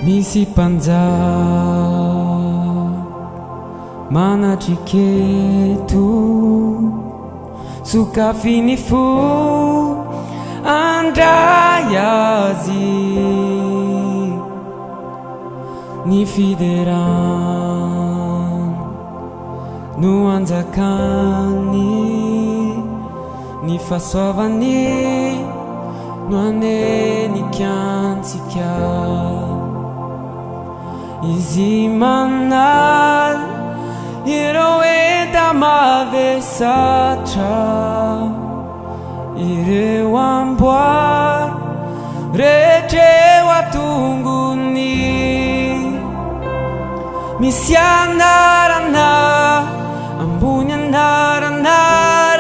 Misy mpanjaka manatrika eto, sokafy ny fo handray azy. Ny fiderana no anjakany, ny fahasoavany no hanenika antsika. Izy manala ireo enta-mavesatra, ireo amboara rehetra eo an-tongony. Misy anarana ambony anarana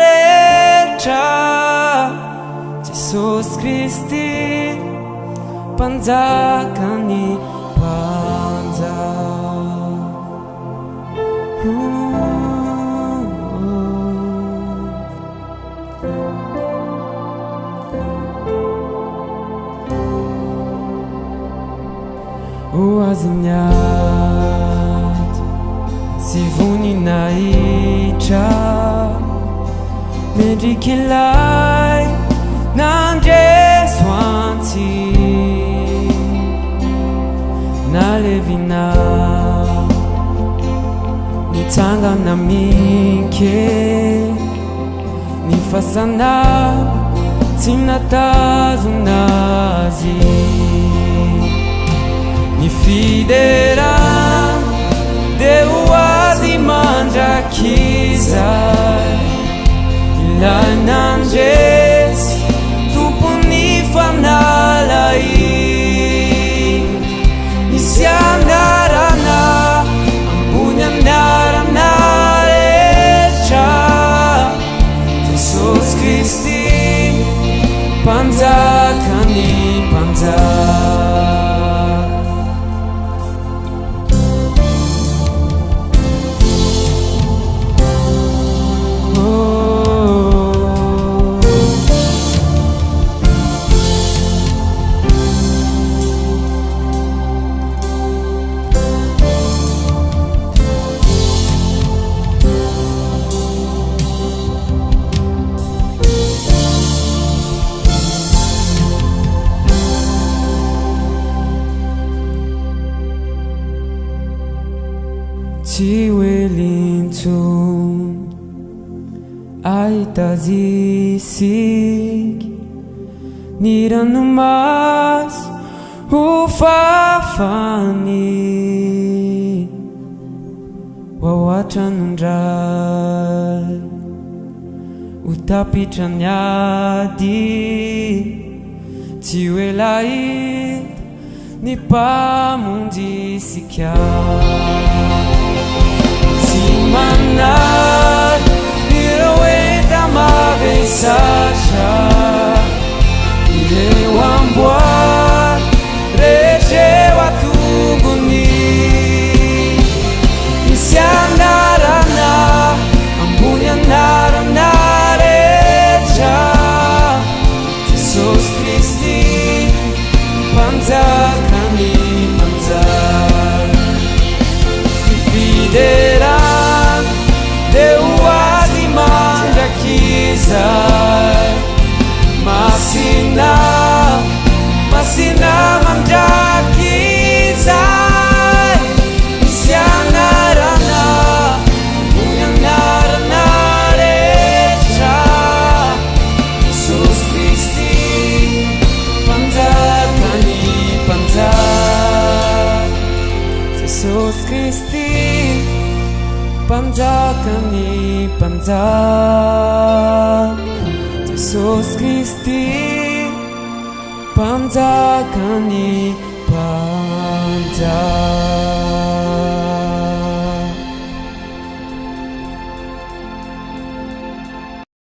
rehetra, Jesosy Kristy, Mpanjakan'ny mpanjaka. Ho azy ny ady sy voninahitra, mendrik'ilay nandresy ho antsika, nalevina nitsangana minke. Ny fasana tsy natazona azy. Ny fiderana dia ho azy mandrakizay. Ilay nandresy tompon'ny fanalahidy. Misy anarana ambony anarana rehetra, Jesosy Kristy, Mpanjakan'ny mpanjaka. Tsy ho ela intsony ahita azy isika. Ny ranomaso ho fafany ho ao an-tranon-dRay, ho tapitra ny ady, tsy ho ela hita ny Mpamonjy isika. Tsy manary ireo enta-mavesatra, ireo amboara rehetra eo an-tongony. Misy anarana ambony anarana rehetra, Jesosy Kristy, Mpanjakan'ny mpanjaka. Ny fiderana dia ho Azy mandrakizay. Masina, masina mandrakizay. Misy anarana ambony anarana rehetra. Jesosy Kristy, Mpanjakan'ny mpanjaka. Jesosy Kristy, Mpanjakan'ny mpanjaka. Jesosy Kristy, Mpanjakan'ny mpanjaka.